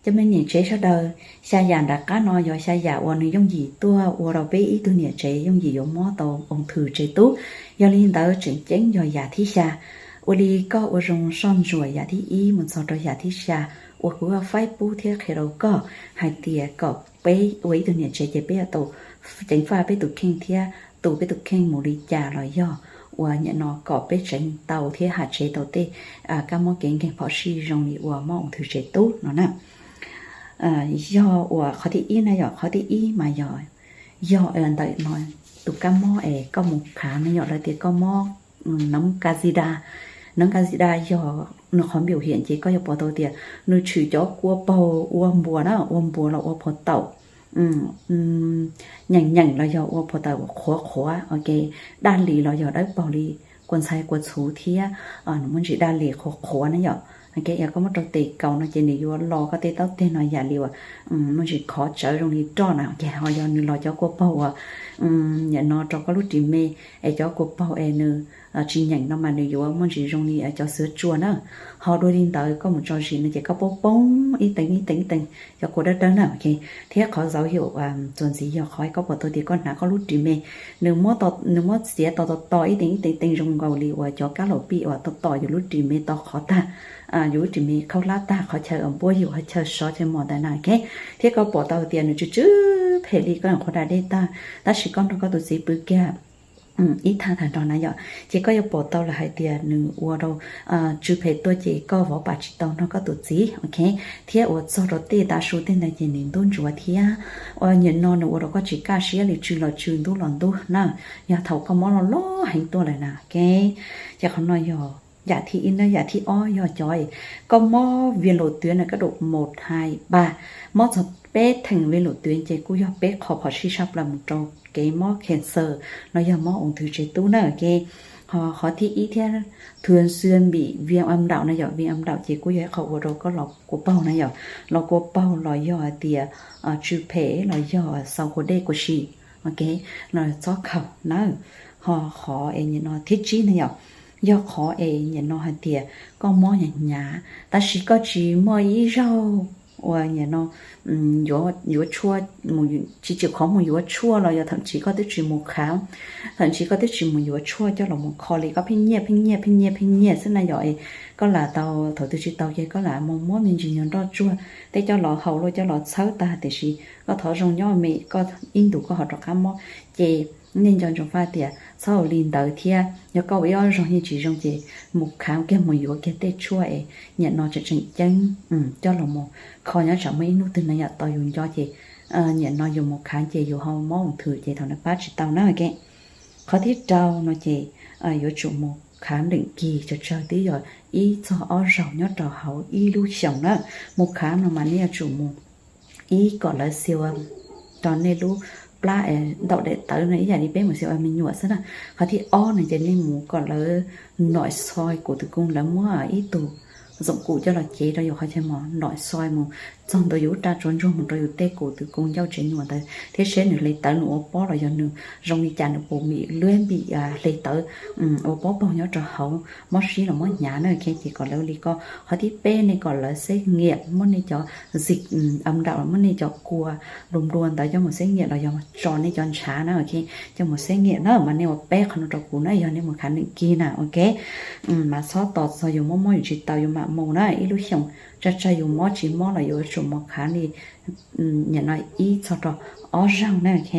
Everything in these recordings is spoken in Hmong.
Cov me niam tsev sawv daws, xya yam nram qab no yog xya yam uas nws yooj yim tuaj ua rau peb ib tug niam tsev yooj yim yuav mob tau ung thư tsev tub. Yog li ntawd tseem ceeb yog yam thib xya. Ua li koj ua zoo soj ntsuam yam thib ib mus txog rau yam thib xya uas kuv faib pub thiab qhia rau koj hais tias kom peb ua ib tug niam tsev ces peb yuav tau ceev faj peb tus kheej thiab tu peb tus kheej mus li cas los yog uas nim no kom peb tseev tau thiab ham tsev tau tej kab mob kev nkeeg phom sij zoo li uas mob ung thư tsev tub no na. Yog uas qhov thib ib na yom, qhov thib ib mas yog, yog ntawm no tus kab mob es koj mus khav na yom, lawv tias koj mob nov kazida. Nov kazida yog nws qhov npium hiam ces koj yuav pom tau tias nws tshwm cov kua paug ua npuas na, ua npuas los ua phau taum nyeem nyeem los yog ua phau taum qhuav qhuav, daj lis los yog dawb paug li kua ntxhais kua txhuv thiab nws muaj ntsis daj lis qhuav qhuav na yom. Yog koj muab rau tes kaus no ces nws yuav lo koj tej taub teg no yam li uas muaj ntsis khov tsawv zoo li roj na, ho yog nws los cov kua paug uas nim no rau koj lub ris me es cov kua paug es nws tsis nyeem no mas nws yuav muaj ntsis zoo li cov xuav tsua na. Ho dua li ntawd koj mus tso zis no ces koj poob poob ib teev ib teev ib teev cov kua dawb dawb na. Thiab qhov zaum yam txuas ntxiv yog qhov koj pom tau tias koj hnav koj lub ris me, nws muab txiav to to to ib teev ib teev ib teev zoo nkaus li uas cov kab laum pij uas to to yus lub ris me to qhov tag, yus lub ris me khaub hlab tag, qhov chaw uas npuab yus, qhov chaw sov chaw mos ntawd na. Thiab koj pom tau tias nws tsw tsw phem li koj nyuam qhuav da dej tag, tab sis koj nrog koj tus txiv pw kiag ib thaj tag nrho na yom, ces koj yuav pom tau lawm hais tias nws ua rau tsw phem tuaj ces koj vov pam tsis tau nrog koj tus txiv, ok. Thiab ua txog rau tej tav su tej ntawd ces nws ntub ntsuav thiab. Ua nim no nws ua rau koj tsis kaj siab li, tsw los tsw ntub los ntub na, yog thaum koj mob loj loj heev tuaj lawm na, ok. Ces qhov no yog yam thib ib na. Yam thib ob yog cov koj mob viêm lỗ tuyến na, cấp độ một, hai, ba, mob txog peb theem viêm lỗ tuyến ces kuj yog peb qho phom sij tshaj plaws mus rau kev mob cancer los yog mob ung thư tsev tub na, ok. Ho qhov thib ib thiab thường xuyên bị viêm âm đạo na yom, viêm âm đạo ces kuj yog ib qho ua rau koj los kua paug na yom, los kua paug los yog hais tias tsw phem los yog xaus kua dej kua si, ok, los txob khaum na. Ho qhov es nim no thib tsib na yom, yog qhov es nim no hais tias koj mob hnyav hnyav tab sis koj tsis muaj ib zaug uas nim no yuav tshuaj, tsis tsim qhov mus yuav tshuaj los yog thậm chí koj twb tsis mus khám, thậm chí koj twb tsis mus yuav tshuaj coj los mus kho li, koj pheej nyiaj pheej nyiaj pheej nyiaj pheej nyiaj xwb na yom. Koj lam tau, thaum twg tsis tau ces koj lam mus muab me ntsis nyuag nroj tsuag tej coj los haus luaj coj los txhawb tag, tiam sis koj thov zoo nyob me, koj ib ntus koj ho rov qab mob. Ces nej nco ntsoov faj tias txhob ua li ntawd thiab, yog koj ua ib ob zaug yeej tsis zoo ces mus khám kiag mus yuav kiag tej tshuaj es nim no tseem tseem ceeb coj los mus kho, nyob tsam muaj ib hnub twg na yom tau yus nco ces nim no yus mus khám ces yus ho mob ung thư ces thaum ntawd pab tsis tau na, ok. Qhov thib rau no ces yuav tsum mus khám định kỳ, tsawg tsawg twb yog ib txog ob zaug nyob rau hauv ib lub xyoos na. Mus khám no mas nej yuav tsum mus ib kom lawv siu rau nej lub plab ntaum daim tawv no ib yam li peb mus siu me nyuam xwb na. Qhov thib ob no ces nej mus kom lawv nội soi cổ tử cung, lawv muab ib tug dụng cụ coj los cev rau yus qhov chaw mos nội soi mus txog ntua yus lub raj tsuag ntsuag mus rau yus tej cổ tử cung ncauj tsev nyuam ntawd thiab seb nws hle tawv, nws ua pob los yog nws zoo li cas, nws puas mim luab npim hle tawv ua pob paug nyob rau hauv, mob sib los mob hnyav na, ok. Ces kom lawv li ko. Qhov thib peb nej kom lawv xét nghiệm, muab nej cov dịch âm đạo, muab nej cov kua nplua nplua ntawd coj mus xét nghiệm los yog tso nej cov ntshav na, ok, coj mus xét nghiệm na. Mas nej ua peb qhov no rau kuv na, yog nej mus khám định kỳ na, ok. Mas txhob tos txog yus mob mob yus tsis tau, yus mam mus na, ib lub xyoos tsawg tsawg yus mob tsis mob los yuav tsum mus khám li nim no ib txog rau ob zaug na, ok.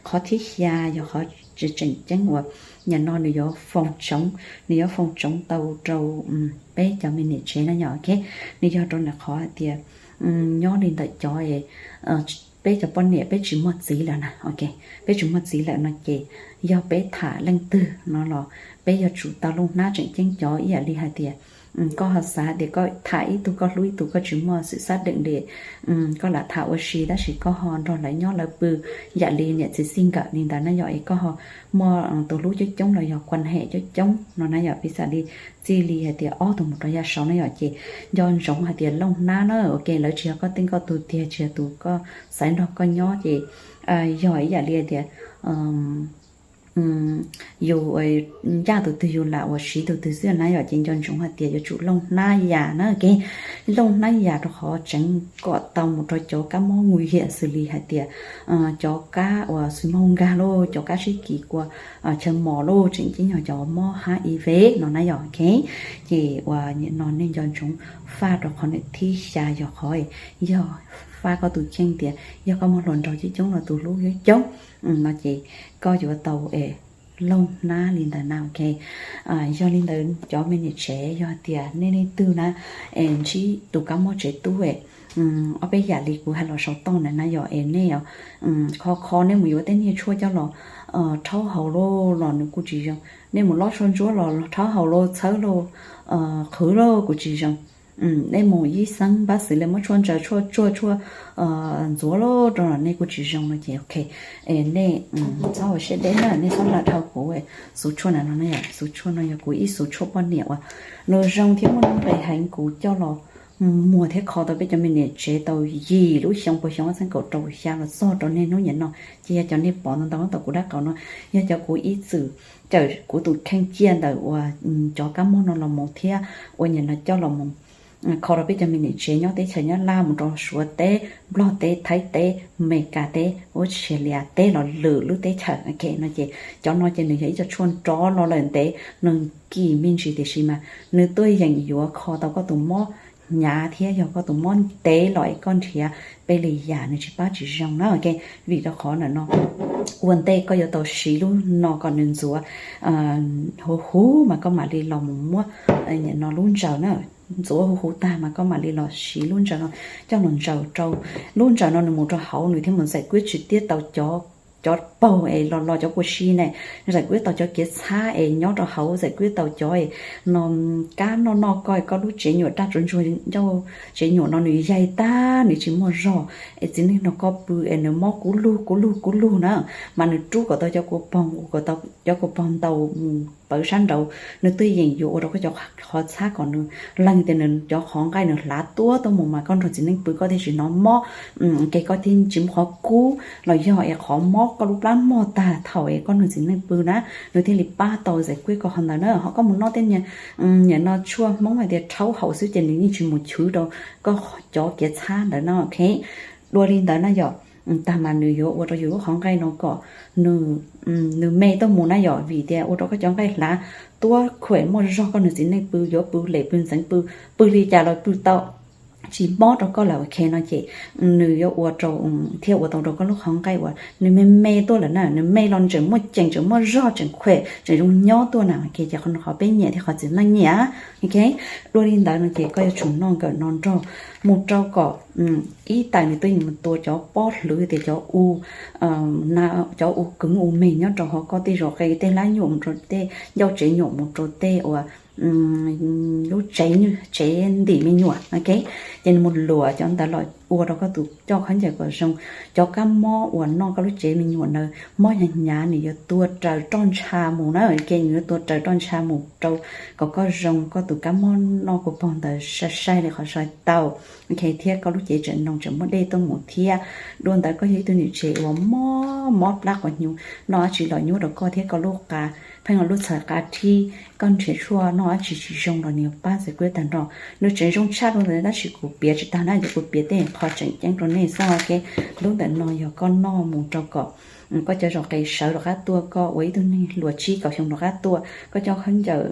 Qhov thib xya yog qhov tseem ceeb uas nim no nws yuav foom tsoov, nws yuav foom tsoov tau rau peb cov me niam tsev na yom, ok. Nws yog rau nram qhov hais tias nyob li ntawm cov peb cov poj niam peb tsis muaj txiv lawm na, ok, peb tsis muaj txiv lawm no ces yog peb tham leej twg no los peb yuav tsum tau looj hnab tseem ceeb cov ib yam li hais tias koj ho xav tias koj tham ib tug koj hlub ib tug koj tsis muaj sự xác định li, koj lam tham ua si tab sis koj ho nrog lawv nyob lawv pw yam li niam txiv xij nkawm li ntawd na yom, es koj ho muaj tus hlub coob coob los yog quan hệ coob coob no na yom, piv xam li txij li hais tias ob tug mus rau yav saud na yom, ces nco ntsoov hais tias looj hnab na, ok, lawv tsis yog koj tej koj tug tiag, tsis yog tus koj xaiv nrog koj nyob ces yog ib yam li hais tias yus ncaj tus twg yus lam uas siv tus twg xwb na yom. Ces nco ntsoov hais tias yuav tsum looj hnab yas na, kev looj hnab yas rau qhov tseev kom tau mus rau cov kab mob nguy hiam xws li hais tias cov kab uas xws moog nkag lauj, cov kab sib kis kua chaw mos lauj, tseem ceeb yog cov mob HIV no na yom. Ces uas nim no nej nco ntsoov faj rau qhov nws thib xya yog qhov yog faj koj tus kheej tias yog koj muaj hluas nraug coob coob los tus hlub coob coob no ces koj yuav tau es looj hnab li ntawd na, ok. Yog li ntawd cov me niam tsev yog tias nej leej twg na es ntsib tus kab mob tsev tub es ob peb yam li kuv hais los saum toj ntawd na yom, es nej kho kho nej mus yuav tej niag tshuaj coj los rhaub haus lauj los nws kuj tsis zoo, nej mus lob tshuaj ntsuab los rhaub haus lauj, txhawb lauj, qhwv lauj kuj tsis zoo. Nej mus yib xeeb npab xws li muab tshuaj ntsaws tshuaj tsuag tshuaj ntxuav lauj rau los nej kuj tsis zoo no ces ok, nej txhob ua siab deb na, nej txhob lam dhau kuv xub tshuaj na no, xub tshuaj no yog kuv ib xub tshuaj poj niam uas nws zoo thiab muaj nuj nqis heev, kuv coj los muag thiab kho tau peb cov me niam tsev tau yim lub xyoo puas xyoo ob txhiab kaum rau xya los txog rau niaj hnub nim no. Ces yog cov nej pom ntau ntau tau kuv dab qaum no yog cov kuv ib txwm cawm kuv tus kheej ciaj ntawm uas cov kab mob no los mus thiab ua nim no coj los mus kho rau peb cov me niam tsev nyob teb chaws Nyab Laj mus rau Suav teb, Nplog teb, Thaib teb, Meskas teb, Australia teb los lwm lub teb chaws no ces cov no ces nws yog ib co tshuaj nrov los lawm ntev, nws kim me ntsis tiam sis mas nws tuaj yeem yuav kho tau koj tus mob hnyav thiab yog koj tus mob ntev los es koj nrhiav peb li yam nws tsis pab tsis zoo na, ok. Vim rau qhov ntawm no ua ntej koj yuav tau siv lub no kom nws ntxuav huv huv mas koj mam li los mus muab no lub ntsaws na, ntxuav huv huv tag mas koj mam li los siv lub ntsaws no coj los ntsaws rau lub ntsaws no nws mus rau hauv nws thiaj mus giải quyết trực tiếp tau cov paug es los los cov kua si ne, giải quyết tau cov kev txhab es nyob rau hauv, giải quyết tau cov es no kab noj noj koj, koj lub tsev nyuam raj tsuag ntsuag ncauj tsev nyuam no nws yaig tag nws tsis muaj zog es txiv neej nrog koj pw es nws mob kub lug kub lug kub lug na, mas nws rub kom tau cov kua paug, kom tau cov kua paug ntaus mus pawv sab nraud, nws tuaj yeem yuav ua rau koj cov qhov txhab kom nws leeg tias nws cov qhov nqaij nws hlav tuab tuaj mus mas koj nrog txiv neej pw koj thiaj tsis hnov mob, ke koj thiaj tsis muaj qhov kub los yog es qhov mob koj lub plab mog tag thaum es koj nrog txiv neej pw na, nws thiaj li pab tau giải quyết koj qhov ntawd na. Ho koj mus noj tej niag nim no tshuaj Hmoob hais tias rhaub haus xwb ces nws yeej tsis mus chwv rau koj cov kev txhab ntawd no, ok. Dua li ntawd na yom, tag mas nws yuav ua rau yus lub qhov nqaij no kom nws me tuaj mus na yom, vim tias ua rau koj cov nqaij hlav tuab khuam muaj zog, koj nrog txiv neej pw yuav pw lem pw ntxeev pw, pw li cas los pw tau, tsis mob rau koj lawm, ok no ces nws yuav ua rau, thiaj ua tau rau koj lub qhov nqaij uas nws me me tuaj lawm na, nws me los tseem muaj ceem tseem muaj zog tseem khuam tseem zoo nyob tuaj na, ok ces qhov no qhov peb nyiam thiab qhov txiv neej nyiam, ok. Dua li ntawd no ces koj yuav tsum noj nkawm no nrog mus rau kom ib tawm nws tuaj yeej mus tua cov pob hlwv tias cov u, cov u kws u me nyob rau hauv koj tej zos qe tej hlab nyuam mus rau tej ncauj tsev nyuam mus rau tej uas lub tsev, tsev ntim me nyuam, ok. Ces nws mus luam cov ntawd los ua rau koj tus coj khaub ncaws kom zoo. Cov kab mob uas noj koj lub tsev me nyuam ntawd mob hnyav hnyav nws yuav tua raws roj ntsha mus na, ok nws yuav tua raws roj ntsha mus rau kom koj zoo, koj tus kab mob noj kua paug ntawd sai sai li qhov sai tau, ok thiab koj lub cev tseem noo tseem muaj dej tuaj mus thiab. Dua ntawd koj yog ib tug niam tsev uas mob mob plab quav hnyuv, noj dab tsi los nyuaj rau koj thiab koj lub qa pheej los lub txhais qa rhib, koj nrhiav tshuaj noj dab tsi tsis zoo los nws yuav pab txais kuib tag nrho. Nws tseem zoo tshaj dua ntawd tab sis kuv piav tsis tag na, ces kuv piav tej qho tseem ceeb rau nej xwb, ok. Lub ntawm no yog koj noj mus rau kom koj cov zos qe sawv rov qab tuaj, koj ua ib tug neeg hluas tsib kaum xyoo rov qab tuaj, koj coj khaub ncaws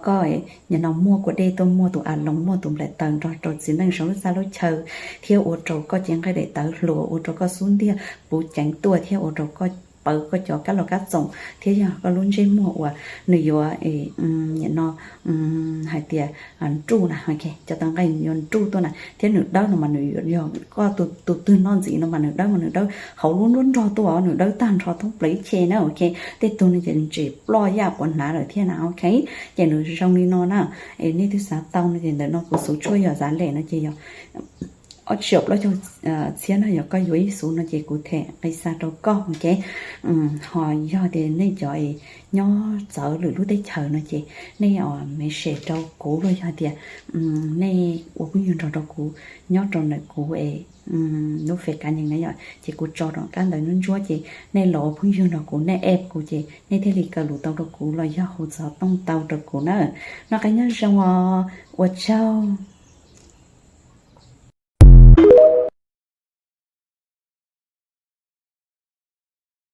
koj nim no muaj kua dej tuaj, muaj tus a loos, muaj tus nplaim taws nrog rau txiv neej zoo lub txaj lub chaw, thiab ua rau koj cev nqaij daim tawv hluas, ua rau koj xub ntiag puv ceev tuaj, thiab ua rau koj pawv koj cov kab los kab txoom, thiab yog koj lub ntsej muag uas nws yuav nim no hais tias nruj na, cov tawv nqaij yuav nruj tuaj na, thiab nws dawb no mas nws yog koj tus twg noj ntxiv no mas nws dawb mas nws dawb hauv lub nruab nrog tuaj, nws dawb tag nrho thoob plaws ib che na, ok. Tej tug no ces ntses ploj yaj puav hnav lawm thiab na, ok. Ces nws zoo li no na, es nej twb xav tau no ces ntawm no kuv xub tshuaj yog xav lem no ces yog ob txhiab plaub caug txhiab no yog koj yuav ib xuv no ces kuv them nqi xa rau koj, ok. Ho yog tias nej cov nyob txawv lwm lub teb chaws no ces nej message rau kuv los yog tias nej ua phooj ywg nrog rau kuv nyob rau ntawm kuv es lub fem kav nyeem na yom, ces kuv tso rau qab ntawd ntsuab ntsuab ces nej los ua phooj ywg nrog kuv, nej add kuv ces nej thiaj li kaw lus tau rau kuv los yog hu xov tooj tau rau kuv na. Noj qab nyob zoo os, ua tsaug.